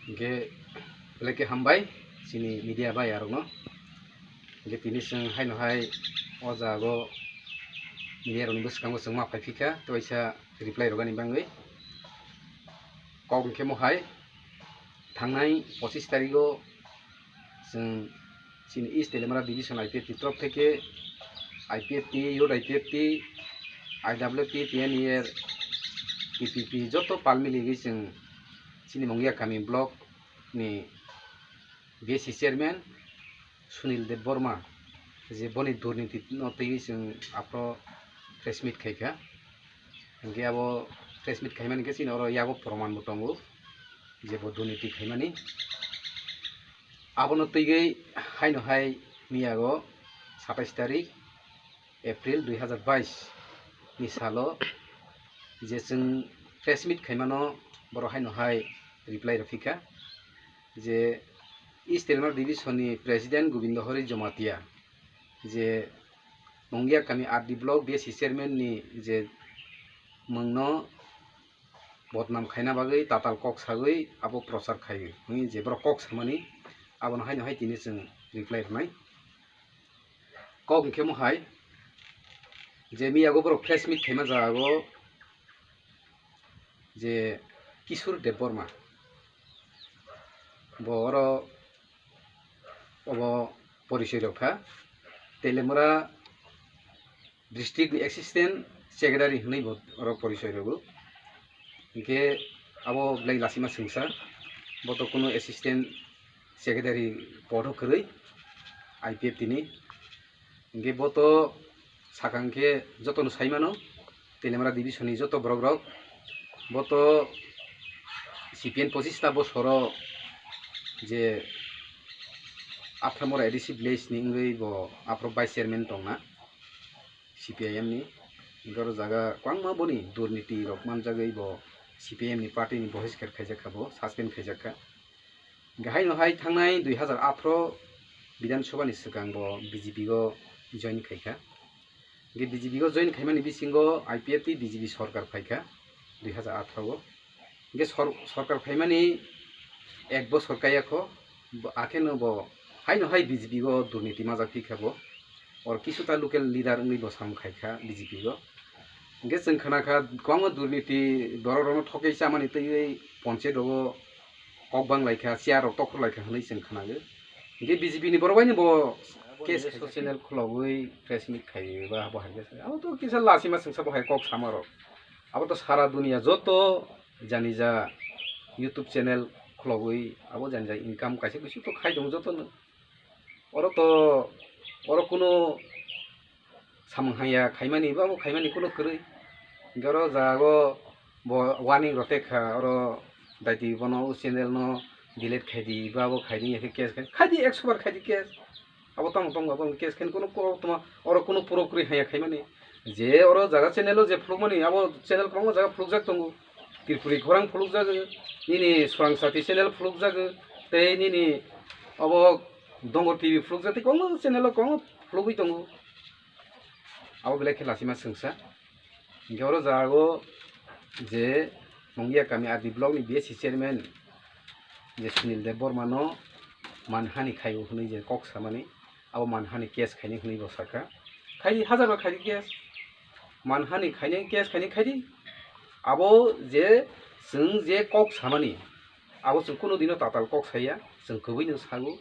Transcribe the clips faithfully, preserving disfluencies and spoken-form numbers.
Hingke belai khe hambai chini media bai arokno. Hingke tini chwng haino hai o jaga o media rokni bwskango chwng ma phai phikha, tei waisa reply rwgani bangwi. Kok hingke mo hai thangnai pochis tarikgo chwng chini East Teliamura Division I P F T ni torof theke I P F T, Youth I P F T, I W F T, T N E R, T P P joto pal miligwi chwng chini Mungia kami block ni B S C chairman Sunil Debbarma je boni durniti no twi chwng aphro press meet khaikha. Hingke abo press meet khaimani khe chini oro yago proman bo tongo je bo durniti khaimani. Abono twi haino hai miyago satais tarik April dui hazar bais ni salo je chwng press meet khaimano, borok haino hai reply rwphikha je East Teliamura Division ni President Gobindo Hari Jamatia je Mungia kami R D block B S C chairman ni je mungno bodnam khaina bagwi tatal kok sagwi abo prochar khaiwi hwnwi je borok kok samani, abono haino hai tini chwng reply rwnai. Kok hwnkhe mo hai je miyago borok press meet khaima jaga o je Kishore Debbarma bo oro obo porichoi rok kha, Teliamura district ni assistant secretary hwnwi bo oro porichoi rwgo. Hinkhe abo belai lachima swngsa, bo to kuno assistant secretary podo kwrwi I P F T ni. Hinkhe bo to sakang khe jotono sai mano, Teliamura division ni joto borok rok, bo to C P M pochista bosoro je Aphramora A D C village ni wngwi bo aphro vice chairman tongna C P I M ni. Hinkhe oro jaga kwbangma boni durniti rok manjagwi bo C P I M ni party ni bohiskar khaijak kha, bo suspend khaijak kha. Hinkhe haino hai thangnai dui hazar athro Bidhan Sabha ni swkang bo B J P o join khaikha. Hinkhe B J P o join khaimani bisingo I P F T B J P sorkar phaikha dui hazar athro o. Hinkhe sor-, sorkar phaimani ek bosor kaya kho, bo, akheno bo haino hai B J P o durniti majak phikha bo. Or kisuta local leader wngwi bo sam khaikha B J P o. Hinkhe chwng khna kha kwbangma durniti borok rokno thokwi chamani twiwi ponche rogo kok bang lai kha, chair rok tokhor lai kha hwnwi chwng khnago. Hinkhe B J P ni borok bai no bo case social channel khulogwi press meet khai ba bo hai khe abo to kisa lachima chwngsa bo hai kok sama rok. Abo to sara dunia joto jani ja YouTube channel khulogwi abo jani ja income kaisa kusu to khai tongo joto no. Oro to, oro kuno samung haya khaimani ba bo khaimani kuno kwrwi. Hinkhe oro jago bo warning rok tekha, oro daiti bono o channel no delete khaidi ba bo khaidi, ya khe case khai, khaidi ekso bar khaidi case. Abo tamo tongo, abo case khen kuno kuro toma, oro kuno puro kwrwi haya khaimani. Je oro jaga channel o je phulukmani, abo channel kwbangma jaga phulukjak tongo. Tripuri khorang phulukjago, nini Swrang Sati channel phulukjago, tei nini abo Dongor T V phulukjak, tei kwbangma channel o kwbangma phulugwi tongo. Abo belai khe lachima chwngsa. Hinkhe oro jago je Mungia kami R D block ni B S C chairman je Sunil Debbarma no manhani khaio hwnwi je kok samani, abo manhani case khaini hwnwi bo sakha. Khaidi hajar bar khaidi case. Manhani khaini case khaini khaidi. Abo je chwng je kok samani, abo chwng kuno dino tatal kok saya, chwng kwbwino sago.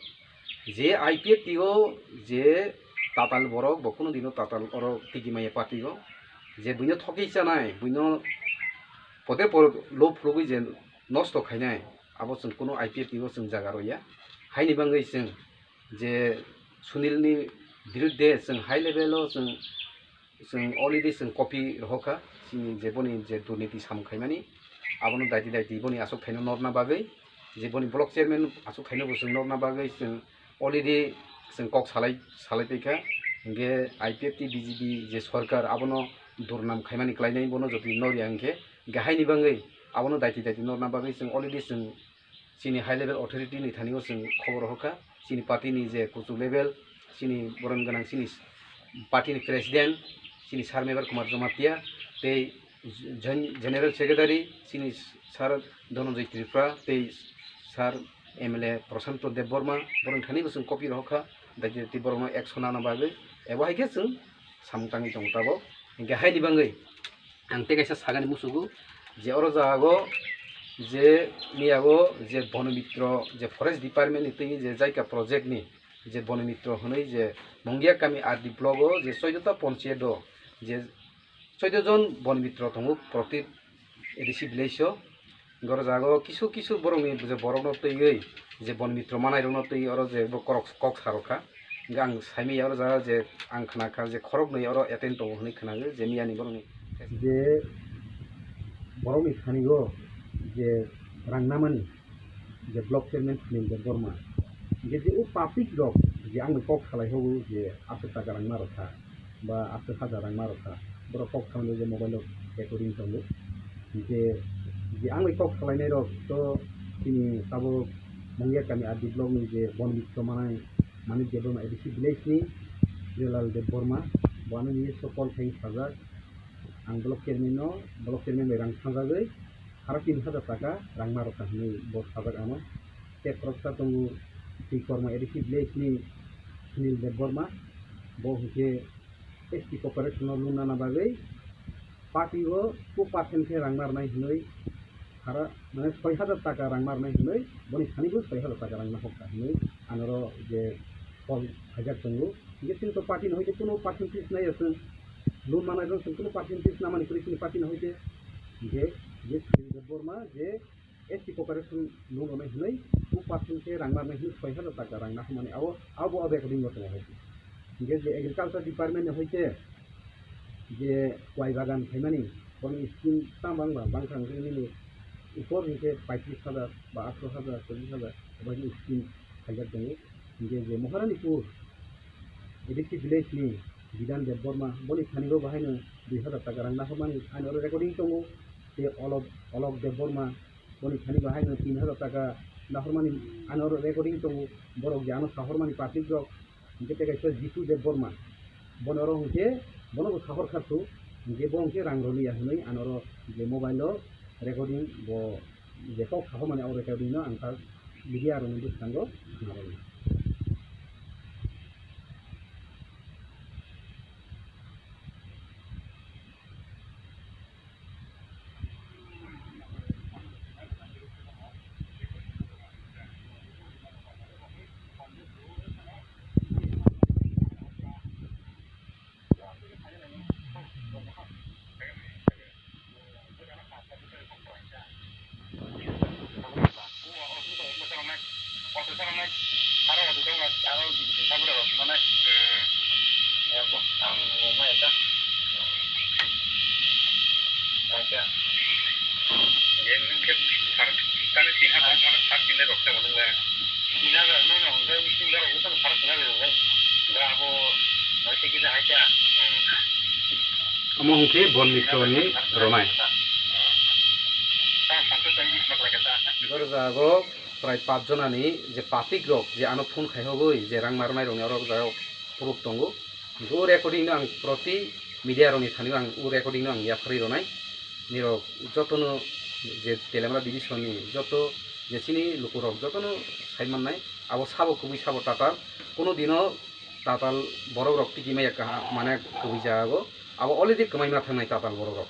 Je I P F T o je tatal borok, bo kuno dino tatal oro tigi maya party o. Je buino thokwi chanai, buino pote por lo phulugwi je nosto khainai, abo chwng kuno I P F T o chwng jaga roya. Haini bangwi chwng je Sunil ni birudde chwng high level o chwng, chwng already chwng copy rohorkha, chini je boni je durniti samung khaimani, abono daiti daiti boni aswk thaino norna bagwi, je boni block chairman aswk thaino bo chwng norna bagwi chwng already chwng kok salai, salai paikha. Hinkhe I P F T B J P je sorkar abono durnam khaimani klainai, bono jodi norya hinkhe, hinkhe haini bangwi abono daiti daiti norna bagwi chwng already chwng chini high level authority ni thani o chwng khobor rohorkha, chini party ni je kuchuk level, chini borom gwnang chini party ni president, chini Sir Mebar Kumar Jamatia, tei joint general secretary, chini Sir Dhananjay Tripura, tei Sir M L A Prashanto Debbarma, borokni thani bo chwng copy rohor kha, daiti daiti borokno action nana bagwi, ebo hai khe chwng samung tangwi tongo tabok. Hinkhe haini bagwi ang tei kaisa sagani musugo je oro jago je miyago je Bono Mitro je Forest Department ni twi je Jaika project ni je Bono Mitro hwnwi je Mungia kami R D block o je choido ta ponchayat o je choido jon Bono Mitro tongo proti A D C village o. Goro jago kisu kisu borokni je borokno twiwi je Bono Mitro manai rokno twiwi oro je bo korok kok sa rokha. Hingke ang saimanya oro jaga je ang khna kha je khoroknwi oro attend tongo hwnwi khna je miyani borokni. Je borokni thani o je rang namani je block chairman Sunil Debbarma, je, je o public rok je ang kok salai hogo je aswk taka rang ma rokha ba aswk hajar rang ma rokha, borok kok salai je mobile o recording tongo, je, je ang kok salai nai rok to chini tabok Mungia kami R D block ni je Bono Mitro manai Manik Debbarma A D C village ni Jilalal Debbarma, bo ano ni so call khai sajak, ang block chairman no, block chairman bai rang sanjagwi, Haro tin hajar taka rang ma rokha hinwi bo sajak ano. Tei khoroksa tongo Twikorma A D C village ni Sunil Debbarma, bo hinkhe S T corporation no loan nana bagwi party o two percent khe rang ma rwnai hinwi, haro mane soi hajar taka rang ma rwnai hinwi, boni thani bo soi hajar taka rang nahokha hinwi anoro je call khaijak tongo. Hinkhe chwng to party no hoite kuno percentage naiya chwng, loan manai rok chwng kuno percentage namani kwrwi chini party no hoite. Hinkhe je Sunil Debbarma je S T corporation loan rwnai hinwi two percent khe rang narnai hinwi soi hajar taka rang nahormani abo, abo, abo recording bo tongo hai. Hinkhe je agriculture department ni hoite je kwai bagan khaimani, borokni scheme tang bang ba, bangkha hwnkhe nini upor hinkhe paitris hajar ba atro hajar, chollis hajar, abo hai scheme khaijak tongo. Hinkhe je Maharanipur A D C village ni Bidan Debbarma, boni thani bo bahaino dui hajar taka rang nahormani ani oro recording tongo. Tei Olok, Olok Debbarma, boni thani bo haino tin hajar taka nahormani ani oro recording tongo. Borok je ano sahormani public rok, hinkhe tei kaisa Jitu Debbarma, bono oro hinkhe bono bo sahor kha su, hinkhe bo hinkhe rang rwliya hinwi ani oro je mobile o recording bo je kok sahormani abo recording no ang ta media rokni bwskango khna rwliya. Omo hwnkhe Bono Mitro ni rwnai. Goro jago prai pach jona ni je public rok je ano phone khai hogwi je rang ma rwnai rok ni oro jaga proof tongo. Bo recording no ang proti media rok ni thani ang o recording no ang yapharwi rwnai. Nirok jotono je Teliamura division ni joto je chini lukurok jotono sai mannai, abo sabo kubui sabo tatal, kuno dino tatal borok rok tiki maya kaha mane kubui jago, abo already kwmai ma thangnai tatal borok rok.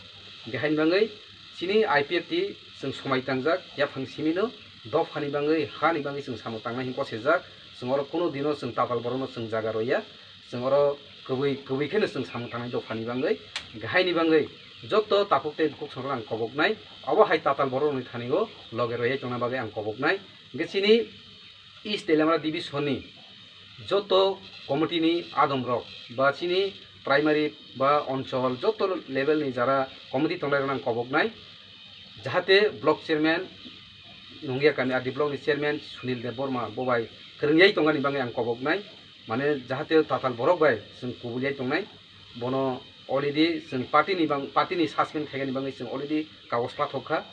Behind bangwi chini I P F T chwng somai tangjak yaphang simino dophani bangwi hani bangwi chwng samung tangnai hwnwi kosijak, chwng oro kuno dino chwng tatal borokno chwng jaga roya. Chwng oro kubui, kubui kheno chwng samung tangnai dophani bangwi, hinkhe haini bangwi joto takhuk tei bukhuk songkhe ang koboknai, abo hai tatal borokni thani o loge royai tongna bagwi ang koboknai. Hinkhe chini East Teliamura division ni joto committee ni adom rok ba chini primary ba onchol joto level ni jara committee tongnai rokno ang koboknai, jahate block chairman nungya kami R D block ni chairman Sunil Debbarma bo bai kwrwngyai tongani bagwi ang koboknai. Mane jahate tatal borok bai chwng kubulyai tongnai, bono already chwng party ni bang, party ni suspend khaigani bagwi chwng already kagoj pathok kha.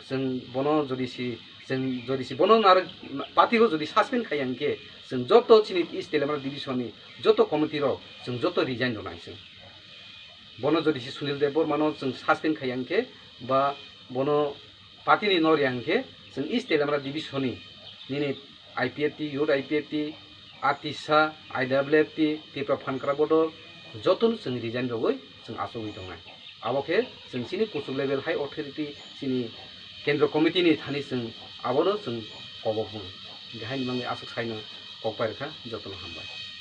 Chwng bono jodi si, chwng jodi si bono narwk party o jodi suspend khaiya hwnkhe chwng joto chini East Teliamura division ni joto committee rok chwng joto resign rwnai chwng. Bono jodi si Sunil Debbarma no chwng suspend khaiya hwnkhe ba bono party ni nor ya hwnkhe chwng East Teliamura division ni nini I P F T, Youth I P F T, A T I S A, I W F T, Tipra Phankra Bodol, jotono chwng resign rwgwi chwng achugwi tongnai. Abo khe chwng chini kuchuk level high authority, chini kendro committee ni thani chwng abono chwng kobok mano. Haini bagwi aswk saino kok pai rwkha, jotono hambai.